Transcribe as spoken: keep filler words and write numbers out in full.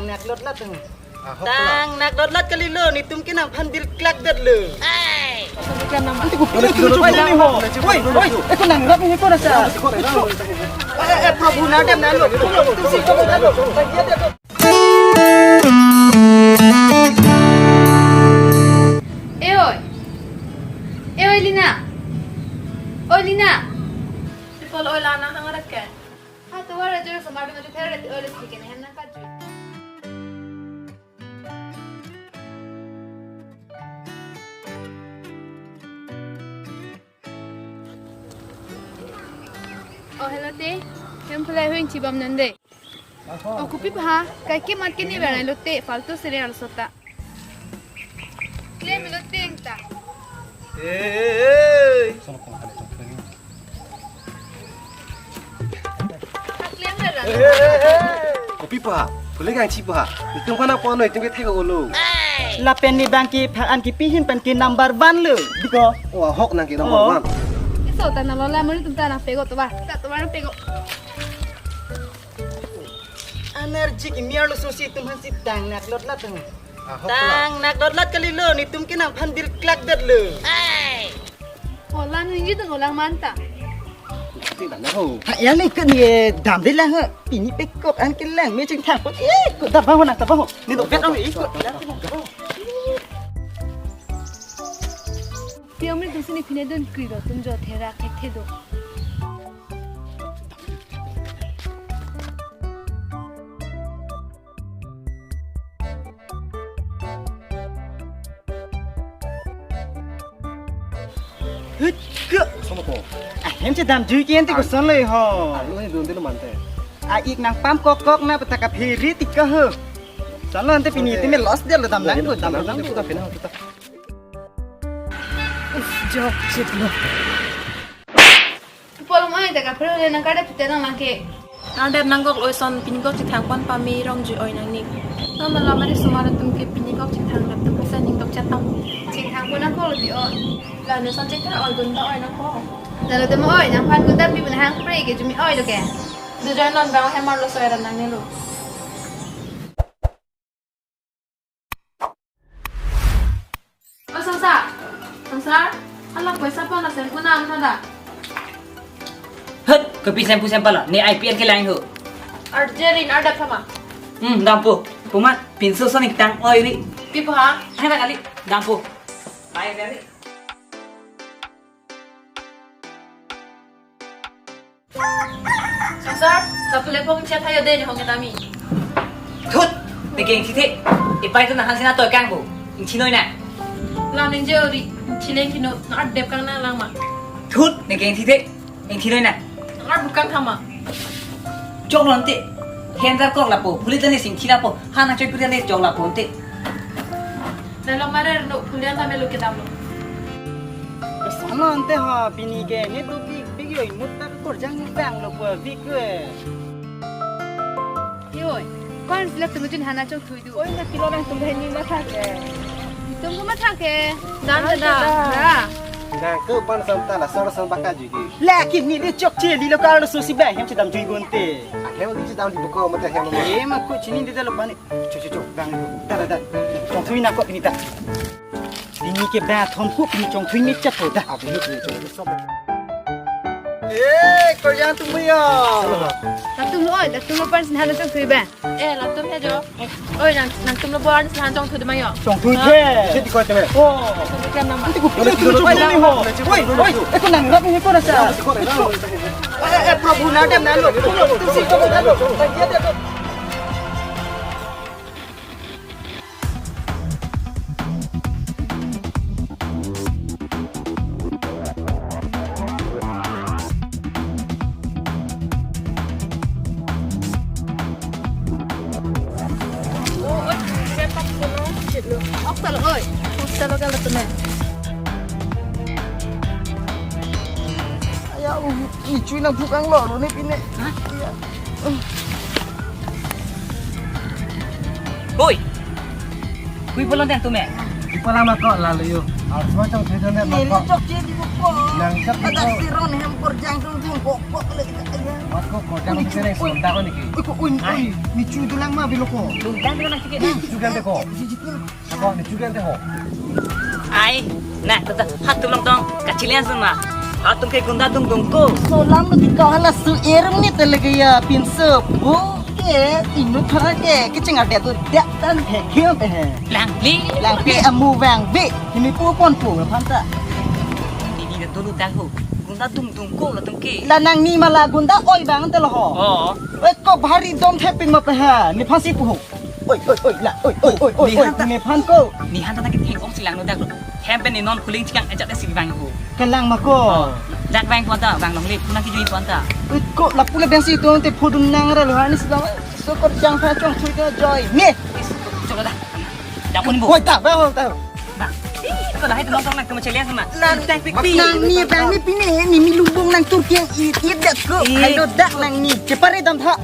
Naklot lat tang. Ahok la. Tang naklot lat kalilo, netum ke nangphan bil klak detlo. Ante ko pilo pilo chok ni ho. Oi, oi, eko nangrap ni ko rasa. Eh, eh, Prabhu, nadam nalo. Tum si ko nalo. E oi. E oi, Lina. Oi, Lina. Ipol oi la nang hangarat ke? Ha, tovar ajor osomar dun ajo thera oi le si ke hem nangkajui. Oh, hello te. Hem pulai huing chibam nande. Oh, kopi pa ha? Kaike mat ke ni berai lo te, faltu sere arloso ta. Klem lo te ta. Hey, hey, hey. Klem lo la. Hey, hey, hey, hey. Kopi pa? Pule kangchi pa? Netum kana pono, netum ke thek olo. Lapen ne bang ke phak an kipi hin pen ke number one lo. Biko. Oh, ahok nang ke number one. Iso ta na lo la, mari tum ta na pego to ba. Ta to ba na pego. Energy kimi arloso si tum han si tang naklot lat tang. Ahok la. Tang naklot lat kalilo, netum ke nangphan bil klak detlo. Olang ningji tang olang manta. Ti dam ho. Ha, yang ni ke ni dam de lang ha. Pini pekok an ke lang me chingthang pon. Eh, ko dam ho na dam ho. Ni do bet ong ikut. Pi amri tum si ne pine don kri do tum jo thera thek the do. Hut ke. Sama ko. Ah, hem che dam jui ke ente ko son le ho. Alo he don de mante. A ik nangpam kok kok na pata ka phiri tik ka ho. Son lo ante pini te me loss dia lo dam nang ko dam nang ko. Kita pina kita. Uf, jok chit lo. Polom ai ta ka phero le nang kada pute nang lang ke. Nang dep nang kok lo son pini kok chithang pon pame rong ju oi nang ni. Nang malam ari sumar tum ke pini kok chithang dep tum sa ning dok chat tam. Chithang pon nang kok lo di oi. La ne son chithang oi gun ta oi nang kok. Lalo te mo oi nangphan gun ta pi pun hang pre ke jumi oi lo ke. Dujon non bang hem arloso eran nang ne lo. O Sangsar, Sangsar, hala poisa pon asem kuna ang thada. Hut, kopi sempu sempala, ne I P L ke lang ho. Arjerin arda thama. Hmm, dampo. Puma, pinso sonik tang oi ri. Pi pa ha? Hai na kali, dampo. Pai kali. Sangsar, satu lepong chat hayo de ni hong ketami. Thut, ne keng sithe. Ipai tu nahan sina toy kang bu. Ingchinoi na. Lam ning je ori, chileng kino, na adep kang na lang ma. Thut, ne keng sithe. Ingchinoi na. Na bukang thama. Chok lonte. Hendar kok lapo, puli tani sing chila po. Hana choi puli tani chok lapo te. Dai lo mare no puli anta melo kedam lo. Sama ante ha pini ke ne tu big big yoi mut ta korjang bang lo po big ke. Yoi, kon sila tu mujun hana chok thui du. Oi na kilo nang tum heni ma thak ke. Tum ko ma thak ke. Dan dan dan. Nang ke pan sam ta la sar sam baka jugi. Lakin ne ne chok chili lo kar lo susi bang hem chedam jui bonte. Ahem di chedam di buko mate hem. E ma ko chini di lo pani. Cho cho cho bang. Da da da. Chong thui na ko pini ta. Pini ke ba thom ko pini chong thui me chat ho da. Abu ni chong thui so. Eh, korjang tum buyo. Latum lo oi, latum lo pan sin hala chong thui ba. Eh, latum he jo. Oi, nang nang tum lo pan sin hala chong thui de ma yo. Chong thui the. Siti ko teme. Oh. Ante ko pilo pilo chong thui ho. Oi, oi, eko nangrap ni ko rasa. Eh, eh, Prabhu nadam nalo. Tum si ko nalo. Hostel oi, hostel ka latum eh. Aya, uh, ichui nang bukang lo, lo ne pine. Hah? Iya. Oi! Kui bolon den tume. Di pala ma ko lalu yo. Harus macam saya dan Neli mako. Chokche di buko. Nang cak Ada buko. Siron hem korjang tung tung kok kok le. Mako korjang Ui, sini ui. Sonda ko niki. Ui, kok, ui, Ai. Ui. Ni chu dulang ma bilo ko. Dulang dulang nang chike. Ni chu dulang deh ko. Ako ni chu dulang deh ho. Ai, na tata hatum long tong kachilian sama. Hatum ke gunda dung dung ko. Solam lo di ko hala su erem ni te lagi ya pinso. Bu ke inu thara ke kecing ada tu dak tan he kiyo pe he. Langli. Langli amu vangve. Hini pu pon pu la phanta. Ini dah dulu dah ho. Gunda dung dung ko latum ke. La nangni mala gunda oi bang te lo ho. Oh. Oi ko bhari dom thepin ma pe ha. Ni phansi pu ho. Oi oi oi la oi oi oi oi. Ni oi, hanta. Ni phan ko. Ni hanta ta ke theng ong silang no dak lo. Hem pen ni non kuling chikang ajak dak si vang ho. Kelang ma ko. Oh. Dak vang pon ta, vang longle, puna ki jui pon ta. Oi ko lapu le bang si tu te phudun nang ra lo ha ni si bang. So korjang pha chong chui ke joi. Ni. Coba dah. Dah pun bu. Oi ta, bang, ta. Bang. Ih, ko lahai tu nongkrong nang tu macam lian sama. Nang, Tang pik pi. Nangni, nangni pine, ni mi lumbung nang tur kiang it, it dak ko. It. Ayo dak nangni. Cepare dam tha.